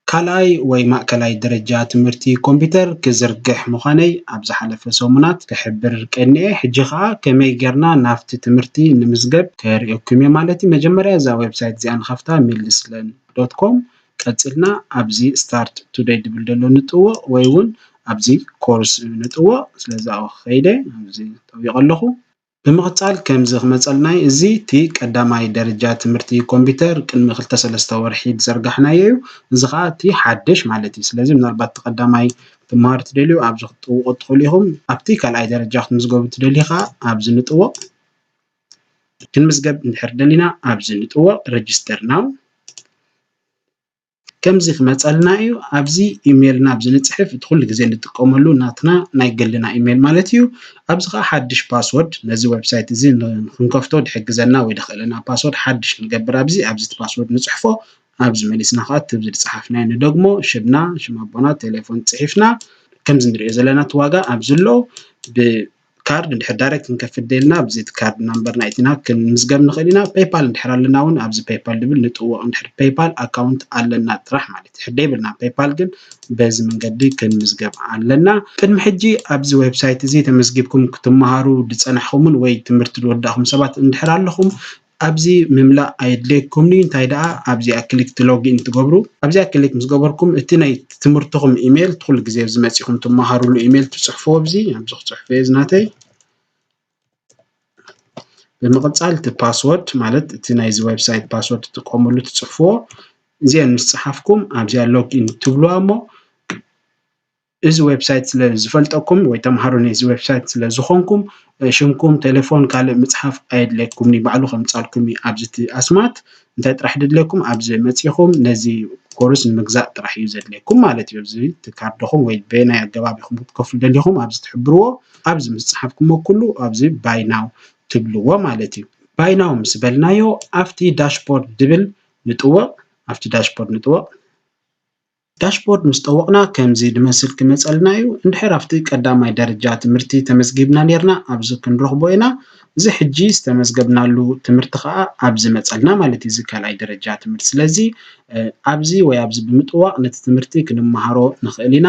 ካልኣይ ወይ ማእከላይ ደረጃ ትምህርቲ ኮምፒውተር ክዝርግሕ ምዃነይ ኣብ ዝሓለፈ ሰሙናት ክሕብር ቀኒኤ። ሕጂ ኸኣ ከመይ ጌርና ናብቲ ትምህርቲ ንምዝገብ ከርእየኩም እየ ማለት እዩ። መጀመርያ እዛ ዌብሳይት እዚኣ ንኸፍታ ሚልስለን ዶት ኮም፣ ቀጺልና ኣብዚ ስታርት ቱደይ ድብል ዘሎ ንጥውቕ ወይ እውን ኣብዚ ኮርስ ንጥውቕ። ስለዚ ኣብኡ ክኸይደ ኣብዚ ጠዊቐ ኣለኹ። ብምቕጻል ከምዚ ክመጸልና እዩ። እዚ እቲ ቀዳማይ ደረጃ ትምህርቲ ኮምፒውተር ቅድሚ ክልተ ሰለስተ ወርሒ ዝዘርጋሕናዮ እዩ። እዚ ኸኣ እቲ ሓድሽ ማለት እዩ። ስለዚ ምናልባት እቲ ቀዳማይ ክትመሃሩ ትደልዩ ኣብዚ ክትጥውቑ ትኽእሉ ኢኹም። ኣብቲ ካልኣይ ደረጃ ክትምዝገቡ ትደልዩ ኸኣ ኣብዚ ንጥውቕ። ክንምዝገብ እንድሕር ደሊና ኣብዚ ንጥውቕ፣ ረጅስተር ናው። ከምዚ ክመጸልና እዩ። ኣብዚ ኢሜይልና ኣብዚ ንጽሕፍ፣ እቲ ኩሉ ግዜ እንጥቀመሉ ናትና ናይ ገልና ኢሜይል ማለት እዩ። ኣብዚ ኸኣ ሓድሽ ፓስወርድ ነዚ ዌብሳይት እዚ ን-፣ ንክንከፍቶ ድሕግዘና ወይ ደኽእለና ፓስወርድ ሓድሽ ክንገብር ኣብዚ፣ ኣብዚ እቲ ፓስወርድ ንጽሕፎ። ኣብዚ መሊስና ኸኣ እቲ ኣብዚ ዝጸሓፍናዮ ንደግሞ፣ ሽምና፣ ሽም ኣቦና፣ ቴሌፎን ጽሒፍና፣ ከምዚ ንሪኦ ዘለና እቲ ዋጋ ኣብዚ ኣሎ። ብ-፣ ካርድ እንድሕር ዳይሬክት ክንከፍት ደልና፣ ኣብዚ እቲ ካርድ ናምበርና ኣእቲና ክንምዝገብ ንኽእል ኢና። ፔይፓል እንድሕር ኣለና እውን ኣብዚ ፔይፓል ድብል ንጥውቕ፣ እንድሕር ፔይፓል ኣካውንት ኣለና ጥራሕ ማለት እዩ። ሕደ ይብልና ፔይፓል፣ ግን በዚ መንገዲ ክንምዝገብ ኣለና። ቅድሚ ሕጂ ኣብዚ ዌብሳይት እዚ ተመዝጊብኩም ክትመሃሩ ዝጸናሕኩምን ወይ ትምህርቲ ዝወዳእኩም ሰባት እንድሕር ኣለኹም፣ ኣብዚ ምምላእ ኣየድልየኩምን እዩ። እንታይ ደኣ ኣብዚኣ ክሊክ፣ እቲ ሎጊን ትገብሩ። ኣብዚኣ ክሊክ ምስ ገበርኩም፣ እቲ ናይ ትምህርትኹም ኢሜይል፣ እቲ ኩሉ ግዜ ኣብዚ መጺኹም ትመሃሩሉ ኢሜይል ትጽሕፍዎ። ኣብዚ፣ ኣብዚ ክጽሕፎ እየ፣ እዚ ናተይ። ብምቕጻል እቲ ፓስወርድ፣ ማለት እቲ ናይዚ ዌብሳይት ፓስወርድ ትጥቀሙሉ ትጽሕፍዎ። እዚአን ምስ ጸሓፍኩም፣ ኣብዚኣ ሎጊን ትብልዋ እሞ፣ እዚ ዌብሳይት ስለ ዝፈልጠኩም ወይ ተምሃሮ ናይዚ ዌብሳይት ስለ ዝኾንኩም፣ እ፣ ሽምኩም፣ ቴሌፎን፣ ካልእ ምጽሓፍ ኣየድልየኩምን እዩ። ባዕሉ ከምጻልኩም እዩ ኣብዚ እቲ ኣስማት። እንታይ ጥራሕ ድድልየኩም፣ ኣብዚ መጺኹም ነዚ ኮርስ ንምግዛእ ጥራሕ እዩ ዘድልየኩም ማለት እዩ። ኣብዚ እቲ ካርድኹም ወይ በየናይ ኣገባብ ኢኹም ክትከፍሉ ደሊኹም ኣብዚ ትሕብርዎ። ኣብዚ ምስ ጸሓፍኩሞ ኩሉ ኣብዚ ባይ ናው ትብልዎ ማለት እዩ። ባይ ናው ምስ በልናዮ ኣብቲ ዳሽቦርድ ድብል ንጥወቕ፣ ኣብቲ ዳሽቦርድ ንጥወቕ። ዳሽቦርድ ምስ ጠወቕና ከምዚ ድመስል ክመጸልና እዩ። እንድሕር ኣብቲ ቀዳማይ ደረጃ ትምህርቲ ተመዝጊብና ኔርና፣ ኣብዚ ክንረኽቦ ኢና። እዚ ሕጂ ዝተመዝገብናሉ ትምህርቲ ኸኣ ኣብዚ መጸልና ማለት እዩ፣ እዚ ካልኣይ ደረጃ ትምህርቲ። ስለዚ፣ እ፣ ኣብዚ ወይ ኣብዚ ብምጥዋቕ ነቲ ትምህርቲ ክንመሃሮ ንኽእል ኢና።